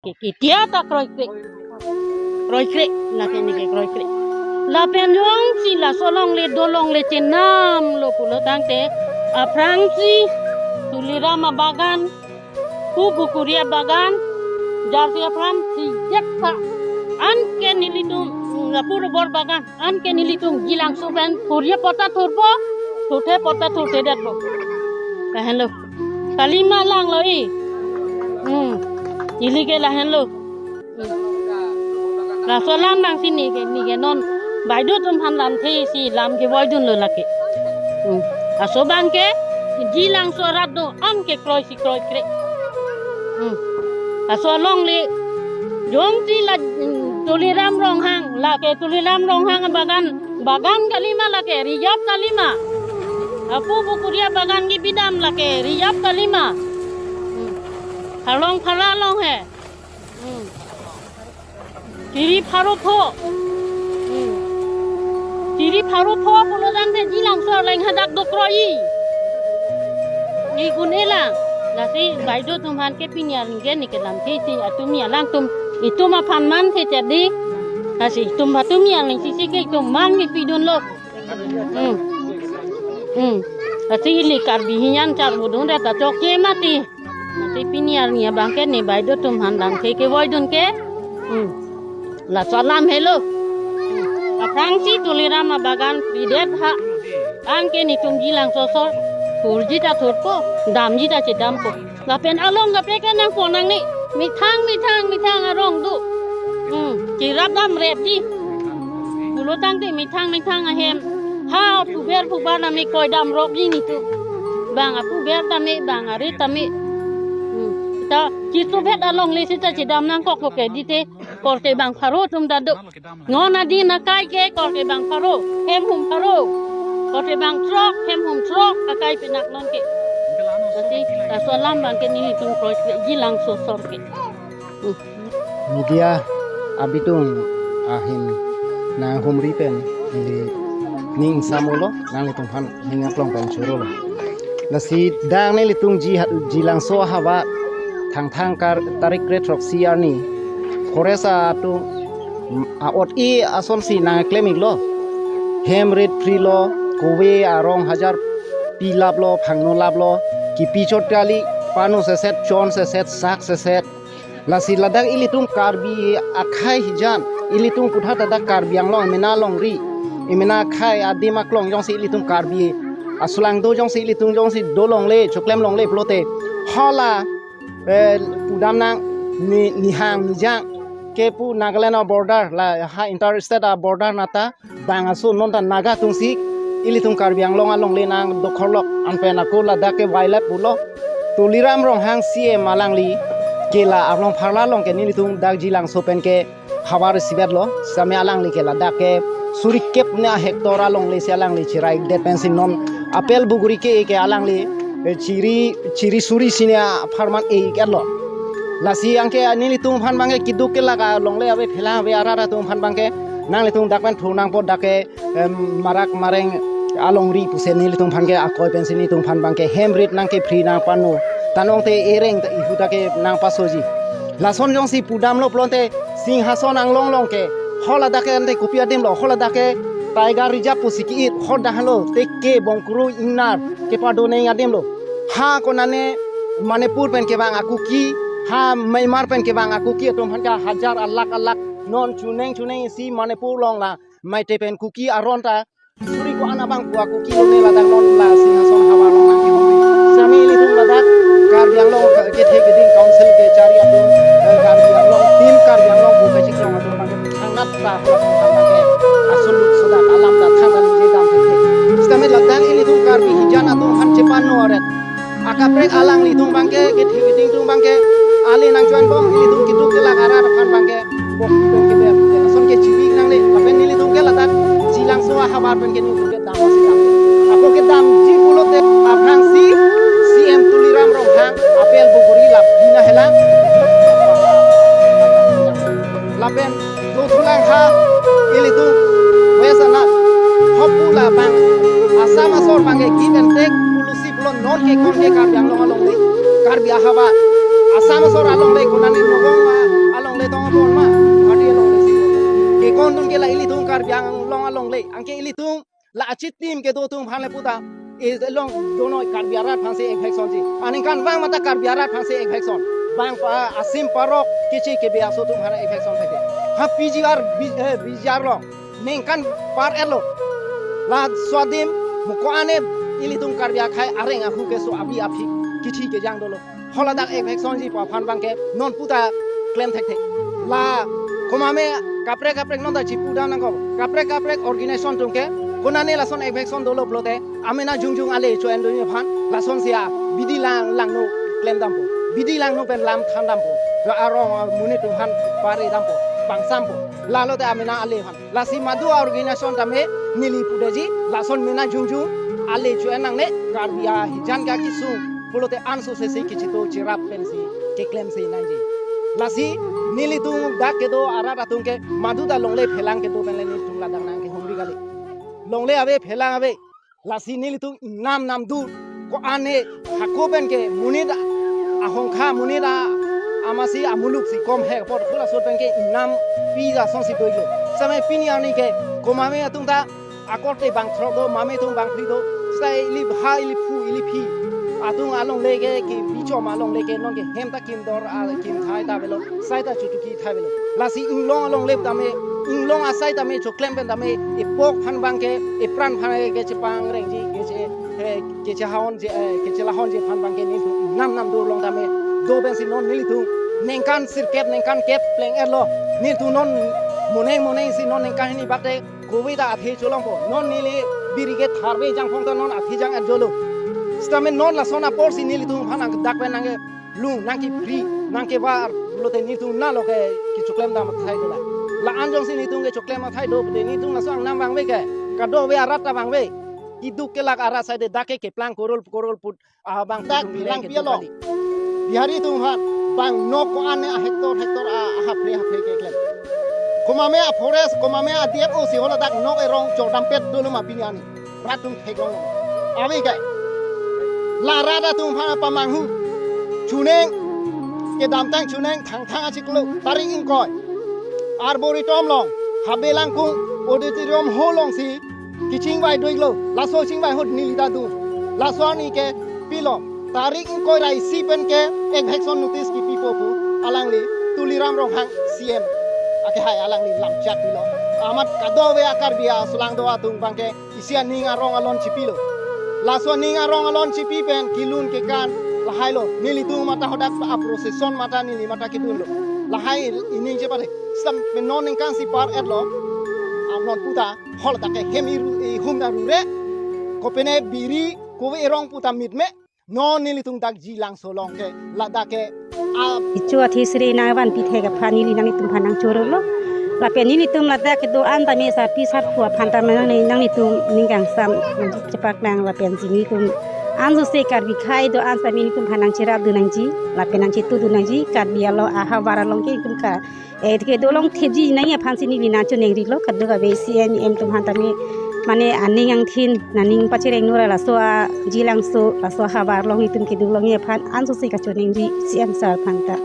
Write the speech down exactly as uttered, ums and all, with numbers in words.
Ke kitia ta kroikre. Kroikre, lake neke kroikre. Lapen jongsi laso longle dolongle chenamlo pulo tangte, aphrangsi Tuliram abagan, Pu Bukuri abagan, jarsi aphrangsi jepha. Anke nelitum, mm, Pu Robor abagan, anke nelitum Jilangso pen, thurje apot ta thurpo, thurthe apot ta thurthedetpo. Lahenlo. Kalima langlo i. Hmm. Ili ke lahenlo. Hmm. Laso alam nangsi neke, neke non baideo atum aphan lamthe si lam kevoidunlo lake. Hmm. Laso abangke Jilangso arat do-an ke kroisi kroikre. Hmm. Laso alongle jongsi la, hmm, Tuliram Ronghang, lake Tuliram Ronghang abagan, bagan kalima lake, reserve kalima. Apu Bukuri abagan kebidam lake, reserve kalima. Hmm. Harlong phara along he. Hmm. Chiri pharo pho. Hmm. Chiri pharo pho pulo tangte Jilangso arleng hadak do kroi. Ni kun elang. Lasi baideo atum aphan ke pini arni ke neke lamthe si atum ya alangtum itum aphan manthe chedi. Lasi itum atum ya arni sisi ke itum man kepidunlo. Hmm. Hmm. Lasi ili Karbi hiyan charbudun re ta chokche mati. Lasi pini arni abangke ne baideo atum aphan lamthe kevoidun ke. Hmm. Laso alam helo. Hmm. Aphrangsi Tuliram abagan pidet ha. Anke netum Jilangso asor. Thurji ta thurpo. Damji ta chedampo. Lapen along kaprek nangpo nangne. Methang, methang, methang arong do. Hmm. Chirap damrepji. Pulo tangte methang, methang ahem. Ha phuber phubar name koi damropji netum. Bang aphuber tame, bang arit tame. Hmm. Ta chitubet alongle seta chedam nangkokpo ke dite. Korte bang pharo atum ta do. Non adin akai ke korte bang pharo, hem hum pharo. Korte bang throk, hem hum throk, akai pinak non ke. Lasi, laso alam abangke nelitum kroikre Jilangso asor ke. Hmm. Media abitung ahin nanghumri pen ili ning samulo, nanglitum aphan ning aklong pen chorolo. Lasi dak nelitum Ji ha-, Jilangso ahavar Thangthang kar tarik kre throksi arni. Forest atum a-ot-e asonsi nangklem-iklo. Hem rit phrilo, kove arong hajar pi laplo, phangno laplo, kipi chot kali, pano seset, chon seset, sak seset. Lasi ladak ilitum Karbi akhei hijan, ilitum puthot ladak Karbi Anglong emena longri, emena akhei adim aklong jongsi ilitum Karbi asulang do jongsi ilitum jongsi dolongle, choklem longle pulote. Hala, eh, pudam nang ni, nihang nijang ke pu Nagaland a-border la ha inter-state a-border nata bang aso non ta Naga atumsi ilitum Karbi Anglong alongle nang dokhorlok anpen ako ladak ke violate pulo. Tuliram Ronghang C M alangli ke la arlong pharla along ke nelitum dak Jilangso pen ke havar isibetlo, same alangli ke ladak ke suri kep ne hectare alongle si alangli chirai det pensi non Apel Buguri ke ke alangli, eh, chiri, chiri suri sine apharman e-iklo. Lasi anke nelitum aphan abangke keduk kelak alongle ave phelang ave arat atum aphan abangke nanglitum dak pen thu nangpo dak ke, em, marak mareng alongri pusi nelitum aphan ke akoi pensi nelitum aphan abangke hem rit nangkephri nangpano. Tanong te ereng te ihu ta ke nangpasoji. Lason jongsi pudamlo pulote Singhason Anglong along ke. Haladak ke ante kopi adim lo, haladak ke Tiger Reserve pusi ki-it, haladak lo, te ke Bongkuru Ingnar kepado neng adim lo. Ha konane Manipur pen kevang a-Kuki, ha Myanmar pen kevang a-Kuki atum aphan ke hajar alak alak non chuneng chuneng isi Manipur along la Meitei pen Kuki aron ta suri ko-an abang pu a-Kuki lone ladak non la Singhason ahavar along nangkehumri. Sami ilitum ladak Karbi Anglong ke, kethe keding council kechari atum, eh, Karbi Anglong, team Karbi Anglong pu kachiklo atum abang thangnat ta pu atum abang ke asul lut sudak alam ta thang dan je dam the. Sitame ladak ilitum Karbi hijan atum aphan chepano aret. Akaprek alanglitum abangke, kethe keding atum abangke, ale nangchoan bom, ilitum keduk kelak arat aphan abangke, bok pen kebe, lason ke chibi nangle, lapen nelitum ke ladak, Jilangso ahavar pen ke nelitum ke dam si dam. Ako kedamji pulote, aphrangsi C M Tuliram Ronghang, Apel Buguri lap dina helang. Lapen, do thulang ha, ilitum, wes anak, hop pu labang, Assam asor abangke give and take, pulusi pulo non ke kon ke Karbi Anglong alongle, Karbi ahavar, Assam asor alongle konane nobong ma, Karbi Anglong alongle, anke ilitum la achitim kedo atum aphan le puta, e long donoi Karbi arat aphansi eviction ji. Aningkanvang mata Karbi arat aphansi eviction. Bang pa asim parok kichi kebe aso atum aphan eviction thek. Ha P G R, B-, eh, B G R along ningkan par-etlo. Laso adim mo ko-an ilitum Karbi akhei areng ahu keso abi aphi kithi kejang dolo. Haladak eviction ji pu aphan abangke non puta klem thekthe. La komatne kaprek kaprek non ta chipu dam nangkok. Kaprek kaprek organization atum ke konane lason eviction dolo pulote amena jongjong ale cho-en dunji aphan lasonsi abidi lang langno klem dampo. Bidi langno pen lam than dampo. Ra arong, ah, monit atum aphan pare dampo. Pangsampo. Lalote amena ale aphan. Lasi madu a-organization tame neli pudetji, lason mena jongjong ale cho-en nangne, Karbi ahijan ke akesung pulote ansose si kechito cherap pensi keklemse nangji. Lasi nelitum dak kedo arat atum ke madu ta longle phelang kedo pen le nelitum ladak nangkehumri kali. Longle ave, phelang ave. Lasi nelitum ingnam nam dur ko-an hako pen ke monit ahongkha, monit a-, amatsi amuluk si kom he apot hula sot pen ke ingnam pi asonsi doilo. Same pini arni ke komatne atum ta akorte bang throk do, mame atum bang phli do, sai ili bha ili phu ili phi atum alongle ke, ke bichom alongle ke non ke hem ta kim dor a kim thai ta avelo, sai ta chutuki thai avelo. Lasi inglong alongle tame, inglong asai tame choklem pen tame, epok aphan abangke, epran aphan ke chepangrengji, keche, eh, kechehonji, eh, kechelahonji aphan abangke nelitum ingnam nam dur long tame, do pensi non nelitum ningkan sirkep, ningkan kep pleng-etlo. Nelitum non moneng moneng si non ningkan hini bak te kove ta athe cholongpo. Non neli biri ke tharve jangphong ta non athe jang-et jolo. Sitame non lason aporsi nelitum aphan nang dak pen nangkelung, nangkephri, nangkevar pulote nelitum nalo ke kechoklem dam athai dolang. La-an jongsi nelitum kechoklem athai do pute nelitum laso angnam vangve ke, kadokave arat ta vangve. Keduk kelak arat saide dak ke keplang korol korol put abang dak nelitum bilang pile pialo. Bihari atum aphan bang nok ko-an a-hectare hectare a, ahapre hapre keklem. Komatne a-forest, komatne a-D F O si haladak nok erong chordampet dolo ma pini arni. Rat atum theklong. Ave ke. La rat atum aphan pamanghu. Chuneng, kedamtang chuneng Thangthang achiklo tarik ingkoi. Arboretum along, Habe Langkung Auditorium Hall alongsi kechingvai doiklo, laso chingvai ahut neli ta dun. Laso arni ke pilo, tarik ingkoi ra isi pen ke eviction notice kepipo pu alangli Tuliram Ronghang C M akehai alangli lamchak pilo. Amat kadokave a-Karbi asolang do atum abangke isi aning arong alon chipilo. Laso aning arong alon chipi pen kelun kekan lahailo. Nelitum mata hadak a-procession mata neli mata kedunlo. Lahai ining chepate. Sitame non ningkan si par-etlo. Anon puta haladak ke hem iru ihum ta rure. Kopine biri kove erong puta mitme. Non nelitum dak Jilangso along ke ladak ke a icho athi sri nangvanpi thek aphan neli nanglitum aphan nangchorolo. Lapen nelitum ladak kedo-an tame sarpi sarpo aphan tame nang nanglitum ning kangsam nangchepaklang lapensi nelitum ansose Karbi akhei do-an tame nelitum aphan nangcherap dun nangji. Lapen nangchetu dun nangji. Karbi alo ahavar along ke itum ka eh, kedo longthipji nangji aphansi neli nangchoningrilo, kadokave C M, E M atum aphan tame, mane aning angthin, nangning pachereng nora laso a Jilangso, laso ahavar along itum kedo longji aphan, ansose kachoningri C M sir aphan ta.